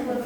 Lub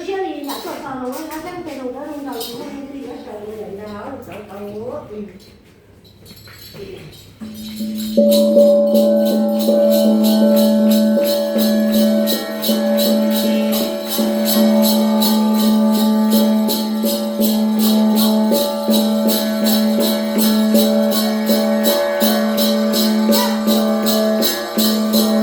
siab li yam tuaj txog los muab nab peb peg rau dawb rau nraus tsis muaj leej twg yuav raws li lawm ntag, lawv txawv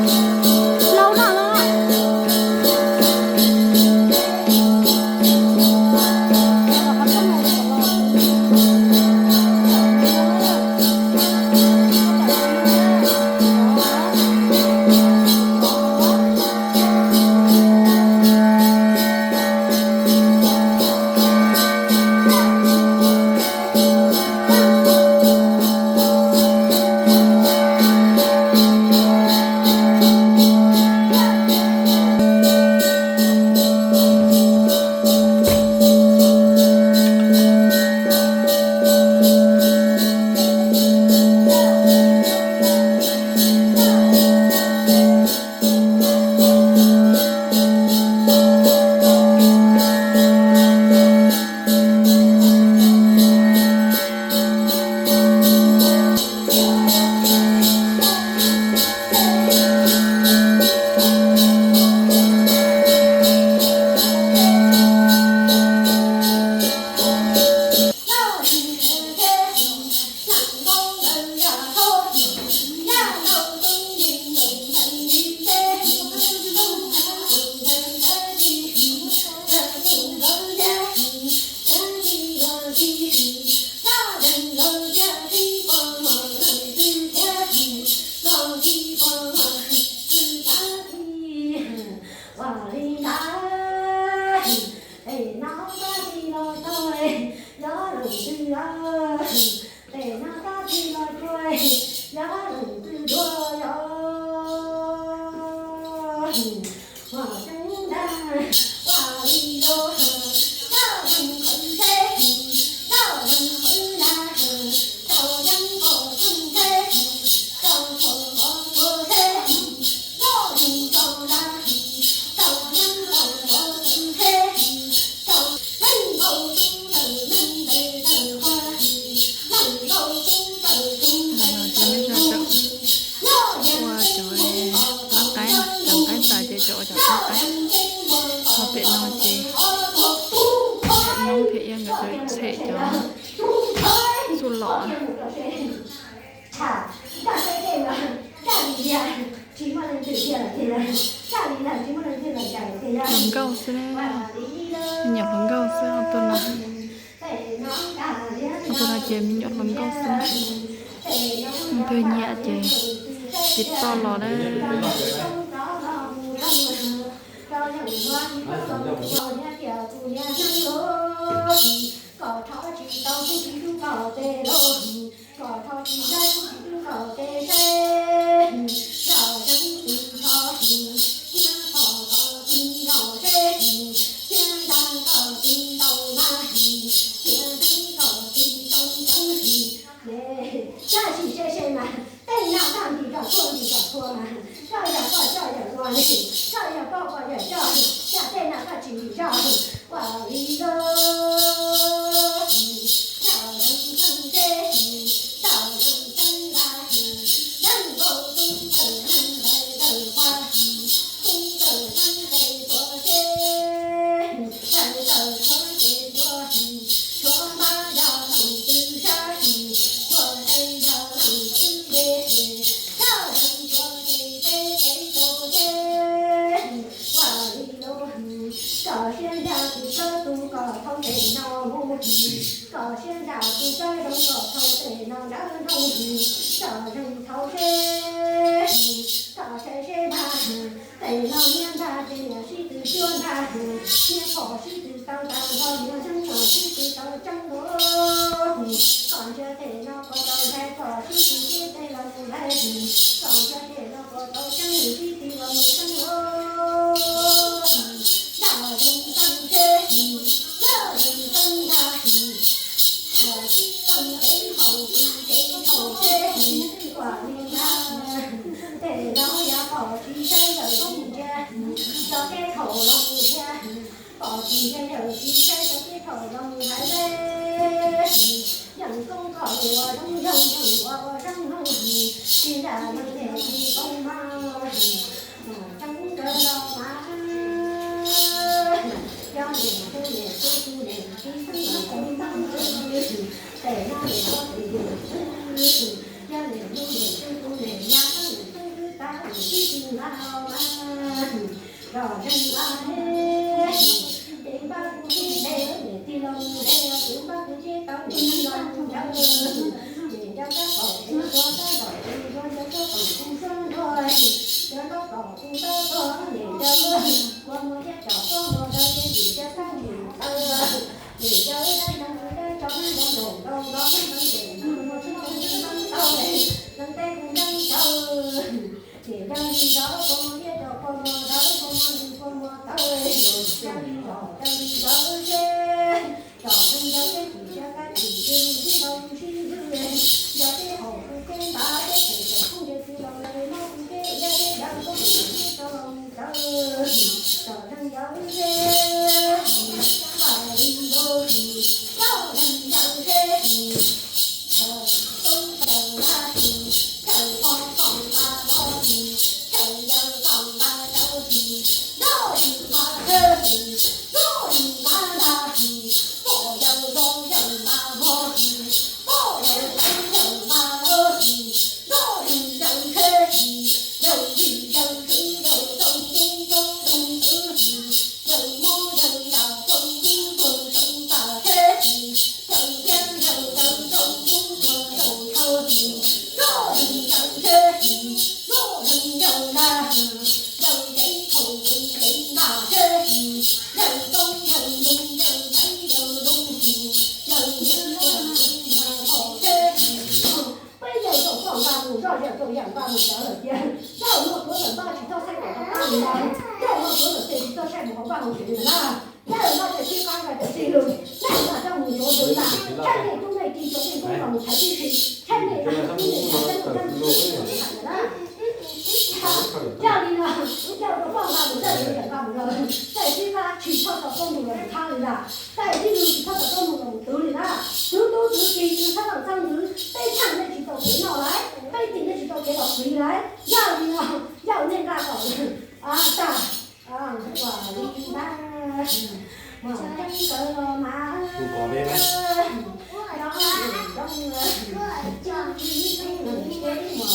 tau. Laus no los. Ua li ntawd, tej no tab tis los tau, yog leej twg los, tej no tab tis los tau, yog leej twg dua yog. Ua tseeb ntag, ua li los, yog leej qhwv teb, yog leej qhwv na, tau yeeb tau tsheej teb, tau txhua txhua teb. Ua cov lab qaib, cov qaib tas ces cov ua cov lab qaib. Ho pem no ces noob thiab iab nkawd txhem cov xuj lom. Hluas nkauj xwb, me nyuam hluas nkauj xwb tuaj no. Tuaj no ces me nyuam hluas nkauj xwb. Leej twg nyiam ces tiv toj los na. Tab sis seb seb mas tej no koj ntim zog txhua ntim zog txhua mas, koj yog koj coj yawm los ne, koj yog koj ua yawm coj, cas tej no koj tsis ntim zog ua li los. Tes no niab nrag tes niam sib tw cuab nrag, niab phom sib tw taw tas nrho, niag zeeb no sib tw taw tseeb ntua. Kom ntsia tes no puas tau hlais, kom sib tw siab tes los mus hlais, kom ntsia tes no puas tau tseeb, sib tw los mus tseeb. Nrag zeeg txeeg seb, nrag zeeg txeeg nrag, txeeg kev haum kev haum seb, ua li ntawd. Tes no yog pom tsis saib yawm tsis ntsia, cov kev haum los mus thiab. Pom tsis ntsia yawm tsis saib cov kev haum los mus hais leb. Yeej koob kom ua zoo zoo, yeej ua ua zoo zoo, tsis nrag zeeg tes tsis koob mas, tseeb kawg los mas. Cov niam tus niam tus tus niam tsis xeeb los mus xeeb, tes no niam tus niam tus, cov niam tus niam tus tus niam nyab xeeb xeeb twb tas tsis tsis nrag los mas. Los zeeg nqa he, ces npaj kuv tib tes, niam tij los mus he, ces npaj kuv tib tau niam tij los mus nrad. Niam nco kab kom kuv nco kab kom kuv nco, nco kab kom kuv nco nrog, nco kab kom kuv nco nrog, niam nco kab kua muag thiab cov kua muag ntawd ces niam nco kab niam ntawd. Niam nco ib dab ntawd ntawd dab tso nab ntawd ntaus ntaus ntaus nab ntawd ces nws muag tsis tau nws nteeb tau, nws teb kuv nteeb tau. Niam nco li ntawd kua muag thiab cov kua muag ntawd, kua muag ntawd kua muag ntawd, nco li ntawd nco li ntawd seb, cov neeg nco seb tsis nco kab tsis nco li sib ntaus sib ywg, nco seb haum kuv kev ntav seb, thaum cov koob nce tsis los lawm no kuv kev iab seb, yawg koob nce tsis tau los mus tawv, cov neeg nco seb, vam li ntawd, cov neeg nco seb. Peb yawg tau txoj nqa mus zoj, yawg tau yam nqa mus tawv lawm tiag. Yawg no tuav ntawm npaj tsis txhob saib kom tau qab li ntawd, yawg no tuav ntawm tes tsis txhob saib mus hauv vaj hauv tsev li ntawd na. Yawg no tes sib qab nqa cov txij lus, yawg no coj mus ntxuav ntxuav ntag. Tshaib nej tub nej ki cov nej tub los mus thaiv tib si, tshaib nej tub nej ki cov nej tub nej ki los mus thaiv na. Yog li no, yawg tau txoj nqa mus zoj, yawg nqa mus lawm, tej sib qab tsis txhob tau txoj nqa los mus thab li ntag. Tej tib neeg tsis txhob tau txoj nqa los mus twv li ntag. Twv tub twv ki, twv txhab leej txhab ntxwv, peb tsheej nej tsis tau kev noj lawm, peb tim nej tsis tau kev los pliv lawm. Yog li no, yawg nej nqa kom tag, ua li ntag. Muam Tseeb kawg los mas, nyob nyob zoo, muam Tseeb li, nyob zoo, ua li los, koj li ntawd, neej nkaus tub ntawd, neej nkaus ntawd, ua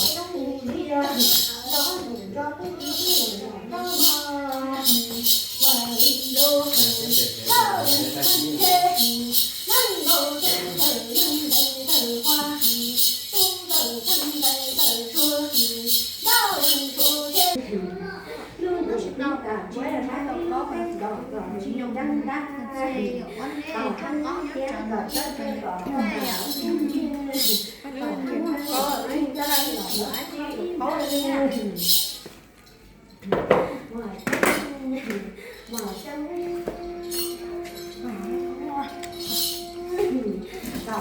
tub ntawd, neej nkaus ntawd, ntawd sua, noj leej sua thiab. Lub ntuj no tas kuv yog sab tau lub teeb nkaus kom tsis nyoog dab ntab, kom qab tiab kom txawj kom kom kom kom kom Ib plab kas yuav yug ua li ntawd.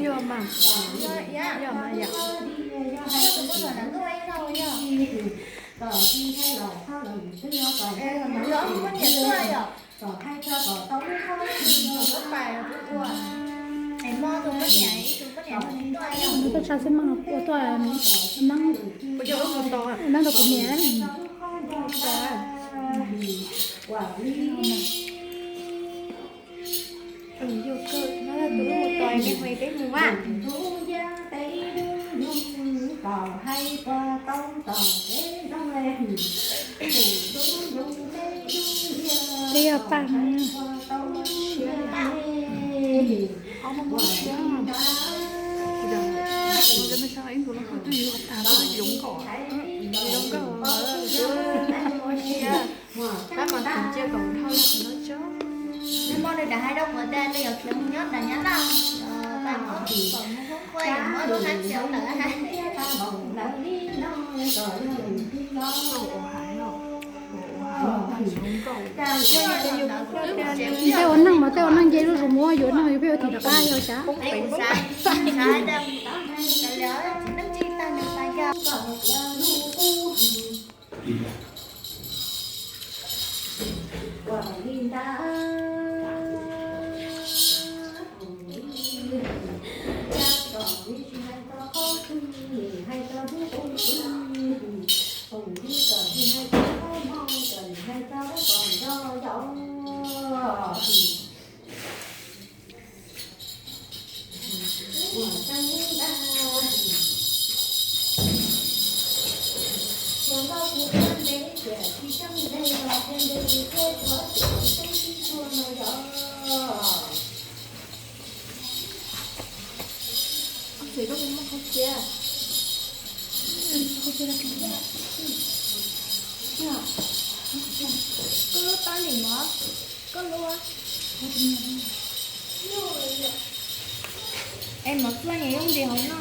Yog mas, yog mas yom. Nws tuaj tsa xwb mas ua tuaj, nws nab rau kuv niam. Peb yog paj. Tej ua neej mas tej ua neej nce zuj zus, muab yuav neeg yuav pheej ua tim rov qab yog sav. Koj lub tab li no, koj lub. Es mov txuaj niam yooj yim hauv no.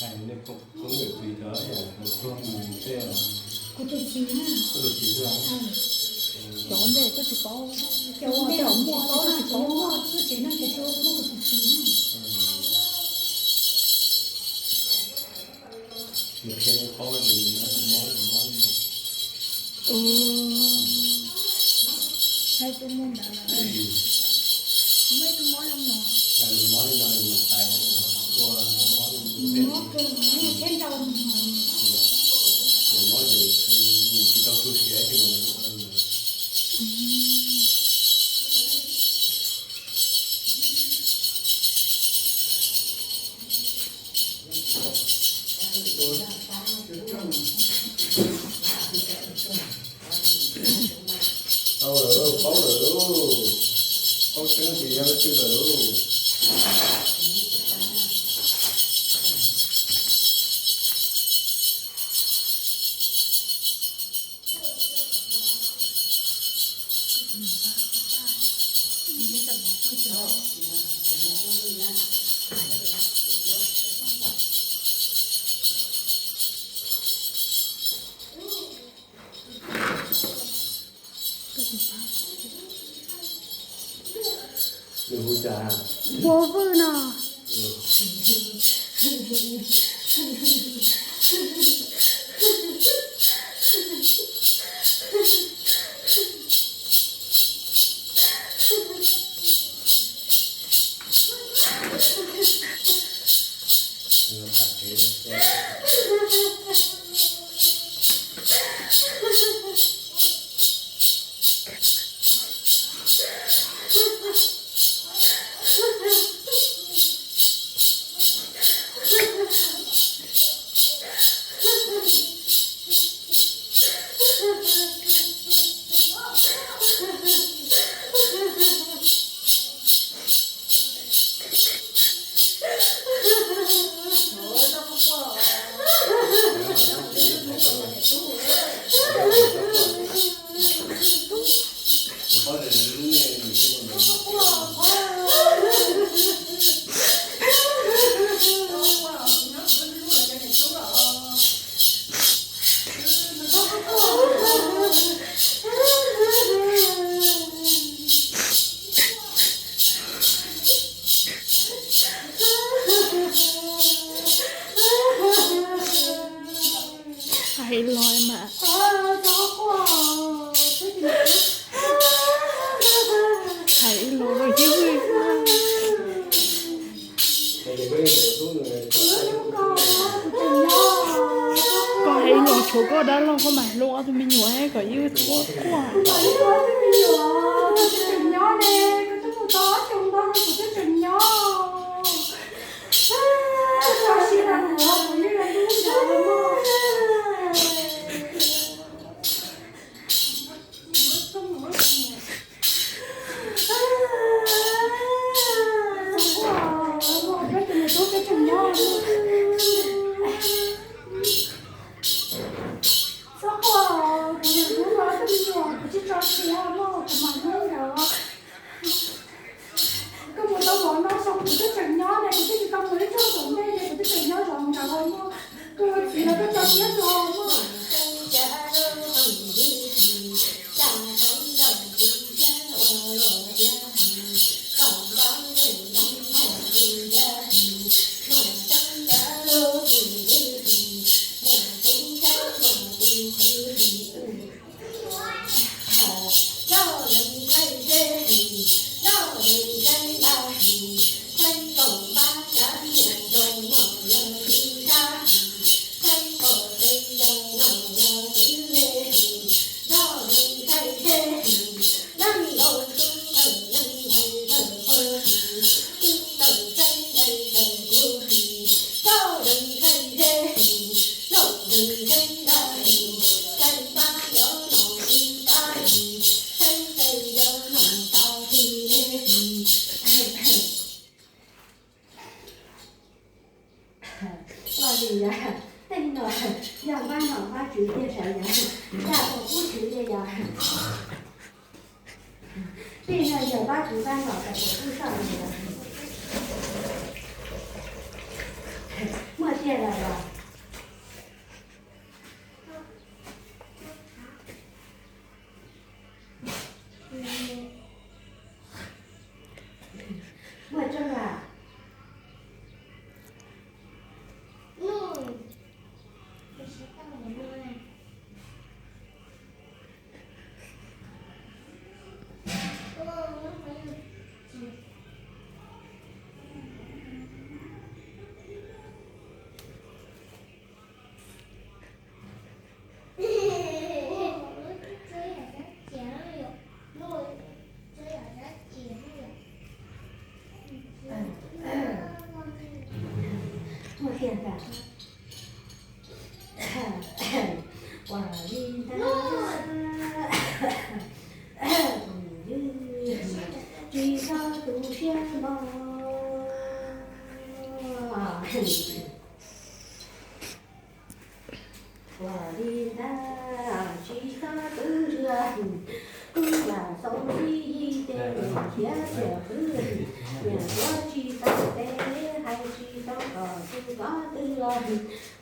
Hais nej koob ntawm txiv cov yam pluag mus tej. Kuv tus txiv na. Koj tus txiv xwb. Cov ntej koj tsis paub. Cov ntej muaj paub na, tsis paub muaj txwj tsev no ces tsis muaj kuv tus txiv na. Qhia nej paub tias nws mob mob li no. Ua, hais tus mus ntawd lawm. Muaj ib tug mob zoo no. Mob li no nws mam pais ua mob li no. Mob kawg, mob thiab nrau. Nws mob ces nws tsis tau tu siav ces nws ua li no. Tau lawm, paub lawm, paub tseeb tias yog leej twg lawm. Nws hu cas? Hu Vwj no. Hais ib los mas. Hais ib los los ywj. Koj hais ib los tshuav koj dab laug koj mam hlub ob tug me nyuam kom ywj txhua quaj. Txhob quaj, kuv yog kuv los kuv tsis tso siab mog, kuv mam hlub nkawd. Koj mus tau zov no xyoo kuv twb tseem nyob ne, kuv twb tsis tau mus ib zaug tom ntej ne, kuv twb tseem nyob zov nkawd mog. Kuv txiv los koj tso siab zog mog. Ua li yog, tej no yog npab nom npab tswv tiag sav yog, tag pom pub tswv tiag yog. Tej no yog npab tswv npab nom tag pom pub soj yog. Muaj tiag los yog. Muaj tseeb lawm. Muaj tiag tiag. Ua li ntawd, tsis txhob tu siab mog. Ua li ntawd, tsis txhob tu siab, wb lam xaus tib yig ces niam khiav tiam kwv, niam tuav tsis tau tes, hais tsis tau kom tus koj twg los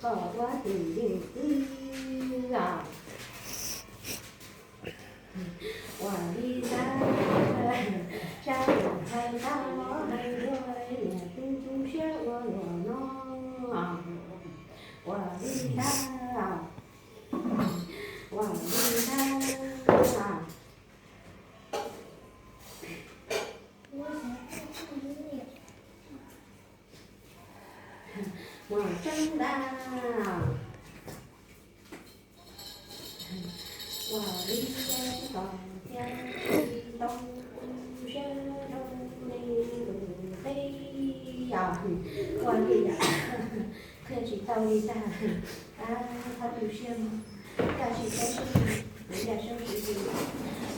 kom ua tus yus twg os. Ua li ntawd, sab yus hais tau hais dua, niam tu tu siab ua luaj no. Ua li ntawd, ua li ntawd. Mus tseeb ntag. Ua li ntawd, thiaj tsis tau siab rau nej tus teb os. Ua li qhia tsis tau li ntag. Txhob tu siab mog, kaj sim saib seb kuv yog Soob Siv,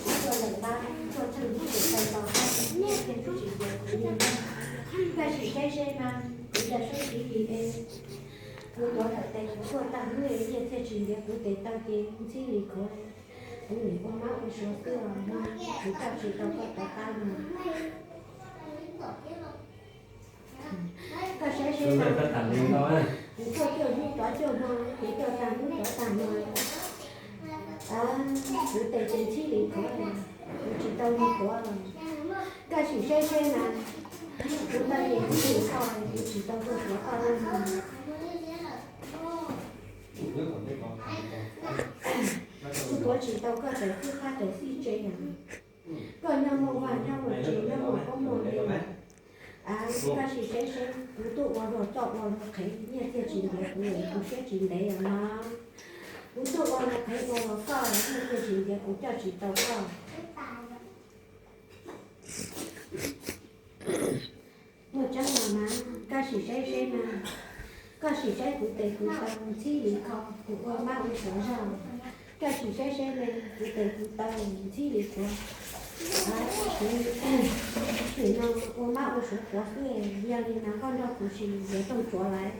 kuv tuaj lawm pab tuaj txog hnub kuv tau tau, nej thiaj tsis ntiav kuv li. Kaj sim saib seb mas kuv yog Soob Siv es kuv tuav lawm tes kuv tuaj tag hnub nej thiaj tsis ntiav kuv tes tau ces ntxhib li kuv, kuv nim ua mab ua suav xwb os, kuv coj tsis tau koj rov qab no. Koj saib seb, kuv tuaj cuaj hnub tov cuaj hmo, kuv tuaj tag hnub tov tag hmo, kuv tes ces ntxhib li kuv, kuv tsis tau li kuv. Koj sim saib seb na, kuv tau ces ntxhib li koj, kuv tsis tau tuaj tuav koj no. Kuv tuav tsis tau koj raws xwb qab raws xwb tsev os. Koj nyob muaj vaj nyob muaj tsev nyob muaj koob muaj npe. Koj sim saib seb, kuv tuaj ua luag coj ua luag qhev, nej thiaj tsis ntiav kuv, kuv siab tsis ntev os no. Kuv tuaj ua luag qhev ua luag coj, nej thiaj tsis ntiav kuv, coj tsis tau koj. Muaj tseeb los mas, koj sim saib seb mas, koj sim saib kuv tes kuv taw ntxhib li koj, kuv ua mab ua suav zog. Koj sim saib seb ne, kuv tes kuv taw ntxhib li kuv. Kuv nim no ua mab ua suav quav xwb, yog li no koj nrog kuv sim yuav rooj tsuav lawm.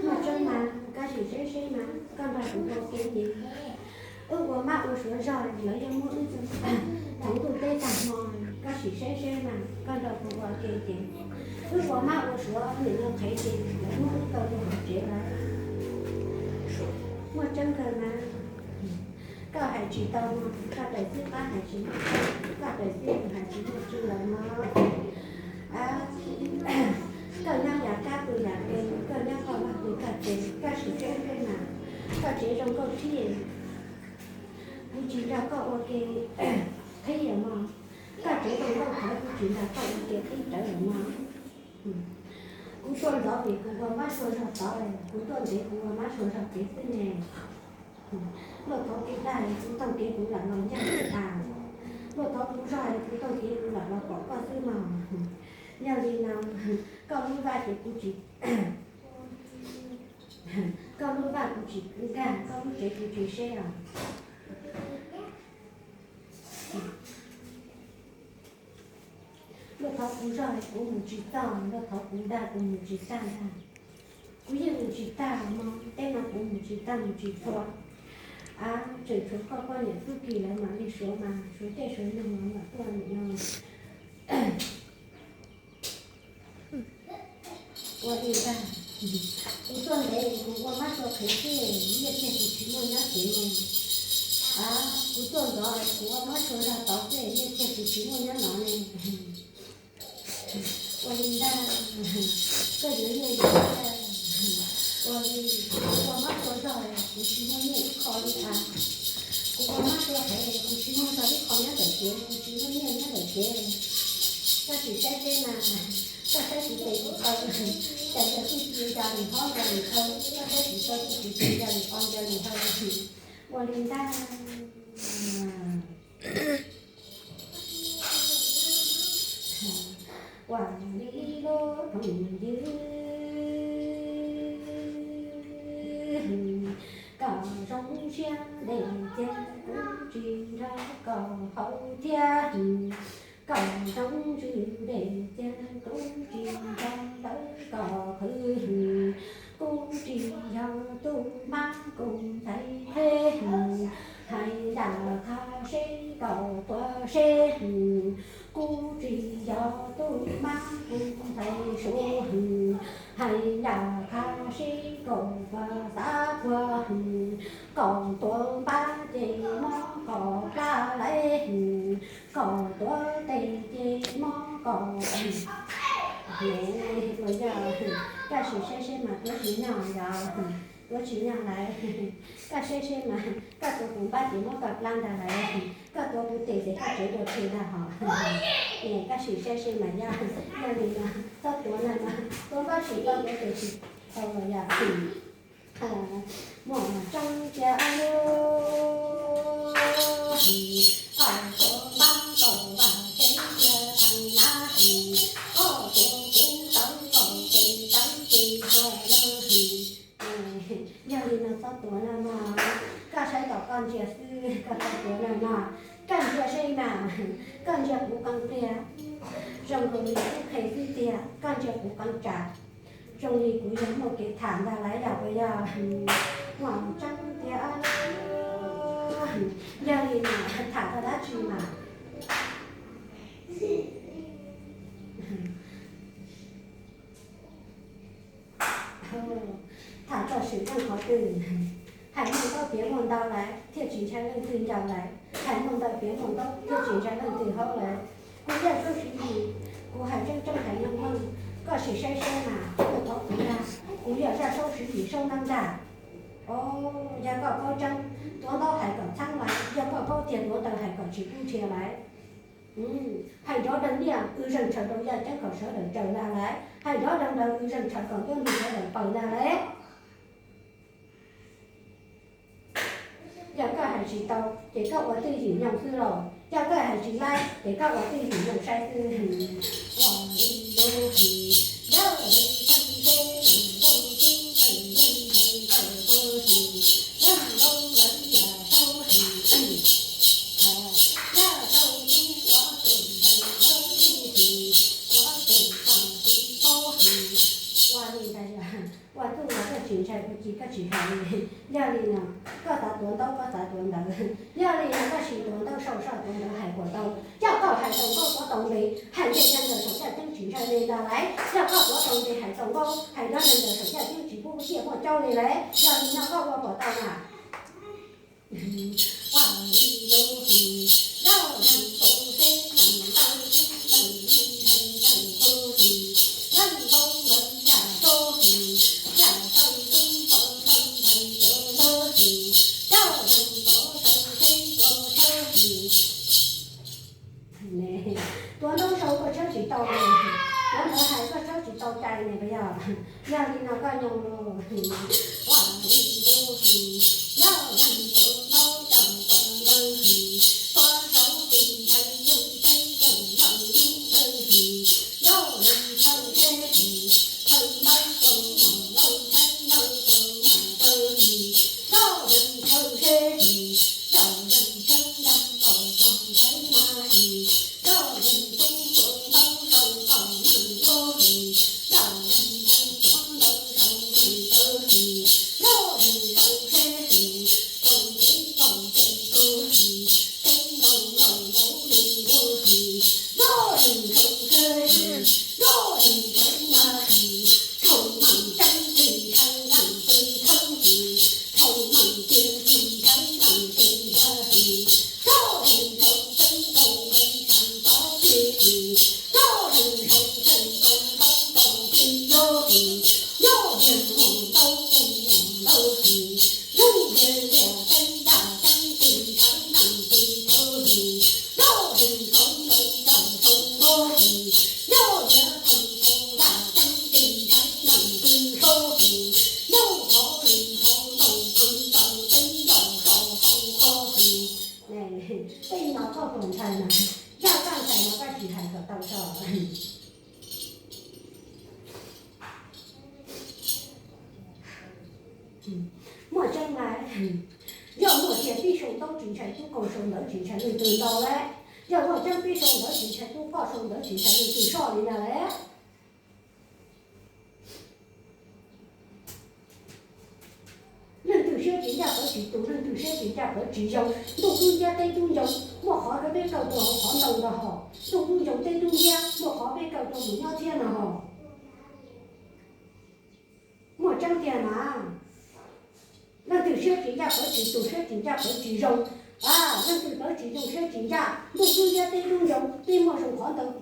Muaj tseeb mas, koj sim saib seb mas, koj nrog kuv ua ke ces wb ua mab ua suav zog, lawv yeej muab wb txog ntuj teb tag hmo. Koj sim saib seb mas, koj nrog kuv ua ke ces wb ua mab ua suav nim no qhev ces lawv muab wb tau rau hauv tsev lawm. Muaj tseeb kawg mas. Koj hais tsis tau no, koj raws xwb qab hais tsis muaj, koj raws xwb hais tsis muaj tseeb lawm no. Koj nyob yam kab pw yam ke, koj nyob koj vaj pw koj tsev, koj sim saib seb mas, koj tsev zoo nkauj thiab. Kuv tsis nrog koj ua ke qhib lawm mog, koj tsev zoo nkauj qhov kuv tsis nrog koj ua ke qhib rawv lawm mog. Kuv tuaj ntxov vim kuv ua mab sua zog tod, kuv tuaj ntev kuv ua mab sua zog kev xwb ne. Luaj thov kuv dag kuv taug kev kuv lam los ncaj kuv tas, luaj thov kuv zog kuv taug kev kuv lam los pom koj xwb mog. Yog li no, koj lub vaj ces kuv tsis, koj lub vaj kuv tsis nkag, koj lub tsev kuv tsis seb os. Luaj thov kuv zog kuv mus tsis txog, luaj thov kuv dag kuv mus tsis tag ntag. Kuv yeej mus tsis tag mog, teb no kuv mus tsis tag mus tsis txhua. Ab, tseem tshuav koj poj niam tub ki lawv mam li suav mas, suav caij suav nyoog mas mam tuaj nim no. Ua li ntag, kuv tuaj ntev kuv ua mab sua qhev xwb, nyiaj thiaj tsis muaj nyob tsev ne. Ab, kuv tuaj ntxov kuv ua mab sua zog tod xwb, nyiaj thiaj tsis muaj nyob no ne. Ua li ntag, koj yuav nyiaj yuav txiaj, Ua li, kuv ua mab tua zog, kuv tsis muaj nyiaj ib qho li as. Kuv ua mab tua heev, kuv tsis muaj zog ib qho nyob ntawm kev, kuv tsis muaj nyiaj nyob ntawm kev. Koj sim saib seb mas, koj saib kuv tes kuv taw, cas yog txuj ci nco lwm hlob nco lwm dhau, koj saib kuv taw txuj ci nco lwm o nco lwm dhau. Ua li ntag. Ua li lub phooj ywg, koj zoo siab ntev tiag kuv tsis nrog koj haus thiab. Koj zoo ntsws ntev tiag kuv tsis nrog lawv koj qhwv. Kuv tsis yog tus mab kuv ntxhais qheb, hais ncaj qha seb koj tuav seb. Kuv tsis yog tus mab kuv ntxhais suav, hais ncaj qha seb koj puas xav tuag. Koj tuav npab ces mob koj plab lawm, koj tuav tes ces mob koj. Ua yog, koj sim saib seb mas tuav tsis nyog yog, tuav tsis nyog lawm. Koj saib seb mas, koj tuav kuv npab ces mob koj plab ntag lawm. Koj tuav kuv tes ces koj tsev dua tseg ntag hos. Koj sim saib seb mas yog, yog li no, txhob tuav na no, tuav npab tsis tau, tuav tes tsis tau los yog. Muaj tseeb tiag lub, koj tuav npab koj vam tseeb tiag thaj na, koj tuav kuv tawv koj tes tawv ces tuag lawm. Yog li no txhob tuav no mas, koj saib kom koj ntsia xwb, koj txhob tuav no mas, koj ntsia seb mas, koj ntsia kuv qee pliag, zoo nkaus li kuv qhe xwb tiag, koj ntsia kuv qee tsam, zoo li kuv yog muaj kev tham ntag lawm yog puas yog? Muaj tseeb tiag, yog li mas tham txog dab tsi mas tham txog sim neej qhov twg, hais muaj ntau piav muaj ntau lawm thiaj tsis ntshai leej twg nco lawm, hais muaj ntau piav muaj ntau thiaj tsis ntshai leej twg haub lawm. Kuv yog Saub Siv Yim, kuv hais tseeb tseeb hais meej meej, koj sim saib saib mas, koj thov kuv ntag, kuv yog zaj Saub Siv Yim Saub Neeb ntag. Os, yog koj paub tseeb, tuav ntaub hais kom txheeb lawm, yog koj paub tiag tuav ntawv hais kom tsis kub nrhiav lawm. Hais nrov deeg liaj, wb zeeg tshaw rau yaj ceeb kom sawv daws tsaws lag lawm, hais nrov deeg daws, wb zeeg tshaw kom ntuab ntug sawv daws paws lag lawm. Yog koj hais tsis tau, ces koj ua twj ywm nyoog xwb lauj. Yog koj hais tsis laib, ces koj ua twj ywm nyoog saib xwb. Ua li ntawd, ua txuj los koj tsis ntshai, ua ci koj tsis hais li. Yog li no, koj xav tuav ntaub koj xav tuav ntawv. Yog li no koj sim tuav ntaub sau soj tuav ntawv hais puas tau. Yog koj hais tau nkaub tuav tau npe, hais npe yog ntawm saum yaj ceeb tsis ntshai li ntag lauj. Yog koj tuav tau npe hais tau nkaub, hais nrov li ntawm saum yaj ceeb tsis pub ciaj muaj caub li lauj. Yog li no koj ua puas tau na? Tuav ntaub sau koj tshawb tsis tau li, tuav ntawv hais koj tshawb tsis tau cai ne puas yog? Yog li no koj nyoog lauj. Tej no koj puas ntshai mas, zaj koj ntshai no koj tsis hais kom tau tso. Muaj tseeb lawm, yog muaj tias pib sau ntaub tsis ntshai tub, qoj sau ntawv tsis ntshai leej twg ntau lawm. Yog muaj tseeb pib sau ntawv tsis ntshai tub, qoj sau ntawv tsis ntshai leej twg soj li ntawd lawm. Leej twg siab tsis ncaj pawv tsis tus, leej twg siab tsis ncaj pawv tsis zoo. Ntuj dub nciab teb dub ncoo, muaj qhov rau peb kauj rau hauv qhov ntoo ntag hos. Ntuj dub ncoo teb dub nciab, muaj qhov peb kauj rau mus nyob thiab no hos. Muaj tseeb tiag mas. Leej twg siab tsis ncaj pawv tsis tus, siab tsis ncaj pawv tsis zoo. A, leej twg pawv tsis zoo siab tsis ncaj, ntuj dub nciab teb dub ncoo, peb muaj zoo qhov ntawd.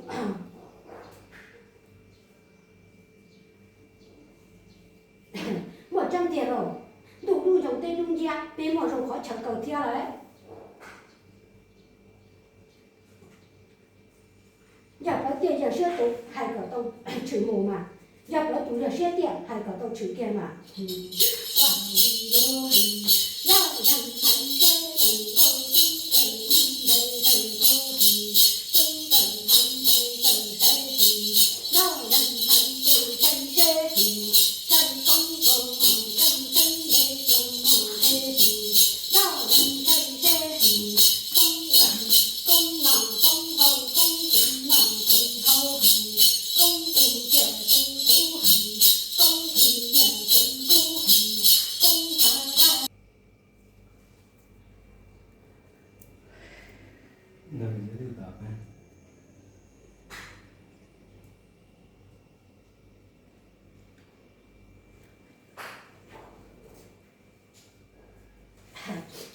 Muaj tseeb tiag lauj, ntuj dub ncoo teb dub nciab, peb muaj zoo qhov chaw kaw thiab lawm. Yog pawv tiaj yog siab tus hais kom tau tshwm mus mas, yog pawv tus yog siab tiaj hais kom tau tshwm kiag mas.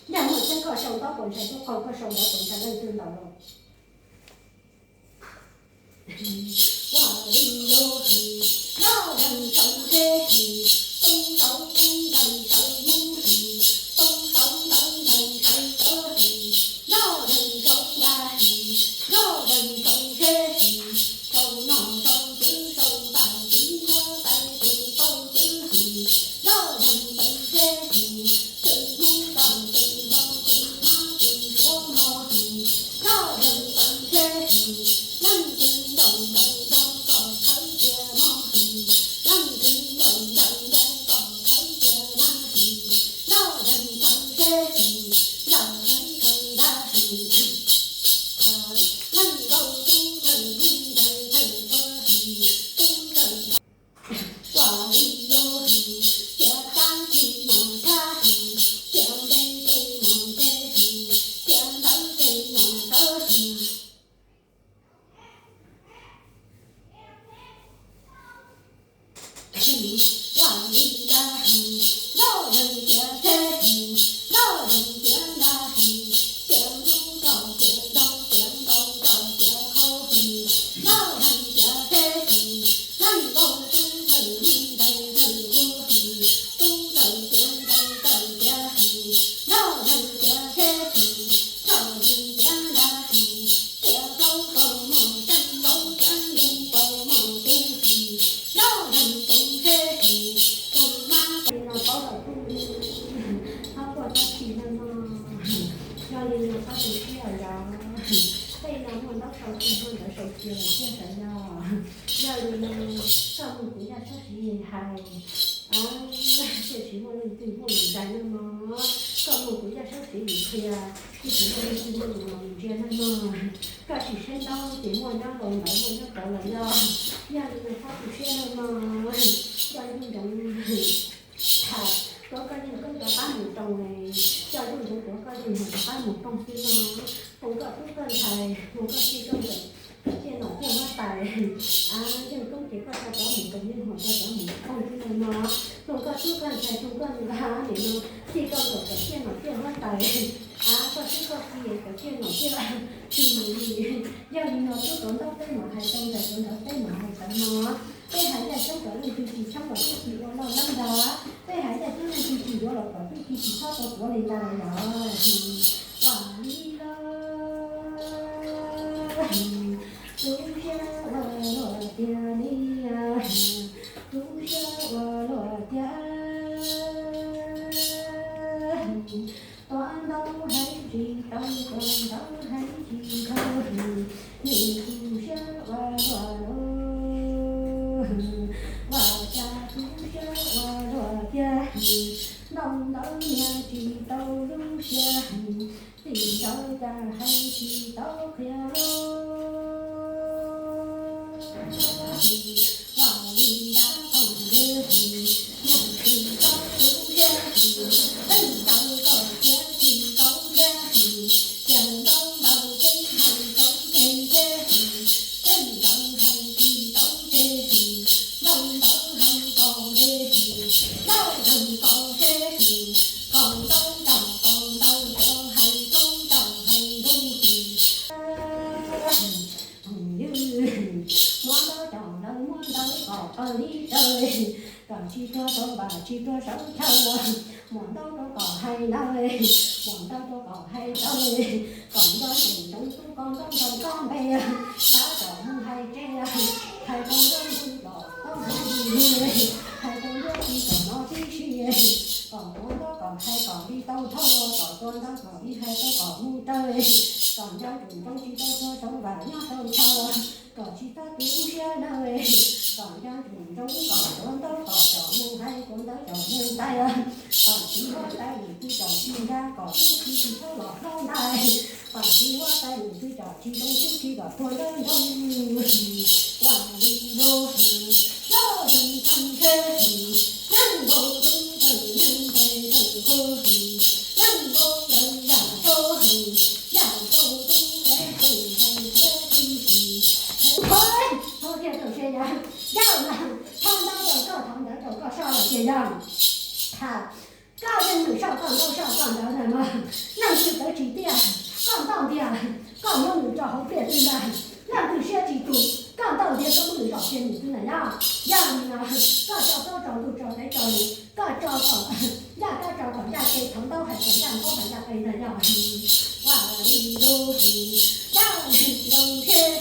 Yog muaj tseeb koj sau ntaub puas ntshai tub, qhov koj sau ntawv puas ntshai leej twg ntau los? Li no paub lawm, txhob quaj txhob chim nawb mog. Yog li no txhob tu siab os. Tej no muaj ntaub sau cia, muaj ntawv sau cia lawm tiag ntawd yog. Yog li no koj mloog kuv yaj sab siv hais, tiam sis muaj leej twg muaj lus zais nawb mog. Koj mloog kuv yaj sab siv qhia, tiam sis muaj leej twg muaj lus ntsia nawb mog. Koj sim saib ntaub ces muaj nyob hauv ntawv, muaj nyob hauv lawm yog. Yog li no txhob tu siab nawb mog. Coj Zuj Nroos, tuav koj yawg koob cov qab mus roos, Coj Zuj Nroos tuav koj yawg Hmoob cov qab mus roos xwb no. Foom koj tub koj ntxhais, foom koj txij koj nkawm, cov ciaj nom ciaj huab tais. A, yawg koob ces koj tso cov mus roos, yawg Hmoob tso cov mus roos xwb no no. Foom koj tub koj ntxhais, foom koj nim no txij koj nkawm cov ciaj nom ciaj huab tais. A, koj tub koj ki cov ciaj nom ciaj tsis mus li. Yog li no tub tuav ntaub teb mam hais tau ntawd, tuav ntawv teb mam hais tawv no. Peb hais yaj ceeb kom leej twg tsis tshoob los tub ki ua loj lab ntag. Peb hais yaj ceeb leej twg tsis yuav los kom tub ki tsis txhob tau tuav li ntag los yog. Ua li los tu siab ua luaj tiag li, tu siab ua luaj tiag. Tuav ntau hais tsis tau, tuav ntau hais tsis tau, nws tu siab ua luaj, ua cas tu siab ua luaj tiag. Ntau ntawv niag tsis tau lub siab, txij ntawd cas hais tsis tau qhia. Ua li ntawd tau ntev, niag tsis tau lub siab, leej ntawd kom qhia tsis tau thiab, tias ntau ntawv keeb hais tau tseg thiab, leej ntawd hais tsis tau tseg, ntau ntawv hais kom ntev, ntau hais kom tseg, kom ntau caum kom ntau, kom hais rau caum hais ntuj. Muab ntau caum ntawv, muab ntawv kom pawg li raws, kom tsis tuag saum vaj tsis tuag saum chaw. Muab ntau rau kom hais ntawv, muab ntau rau kom hais ntawv, kom nco ntsoov tub koj ntawv nrog koj npe, tab tom mus hais tseg, hais rau nruab ntug los tau ntsoov ntsoov, hais rau nruab txij kom no tib si, kom tuav ntawv kom hais kom li tau thauj, kom tuav ntawv kom li hais tau kom mus raws, kom nco ntsoov tsis tau tuag saum vaj nyob saum chaw, kom tsis txhob tu siab nawb, kom nco ntsoov kom tuav ntawv kom coj mus hais, tuav ntawv coj mus tais, kom tsis huab tais nws twb coj tsis nkag kom tub ki tsis txhob los hlob ntais, kom tsis huab tais nws twb coj tsis zoo tub ki kom tuag nrawm nroos. Ua li los loj zeeg thaj ntshe, neeg nkaus tub thawm neeg ntse thawm qhua, neeg nkaus ntawd yam rau, yam rau tub qe qus thawm thiab tib si. Thov kiag rau se yog, yog mas thov ntawv rau koj, thov ntawv rau koj soj los ces yog. Ha, koj yeej nws soj koj ntawv, soj koj ntawv ntag mas, leej twg tawv tsis tiaj, koj ntaus ntiag, koj muab nws tso hauv pliaj twg ntag, leej twg siab tsis tus, koj ntaus ntiag koj muab nws zom kiag nws xwb ntag yog. Yog li no, koj tso plaub tso ntug tso teb tso li, koj tso kom yaj kab tso kom yaj qe, thov ntaub hais kom yaj ntaub hais yaj qe ntag yog. Ua li los yog zoo thiab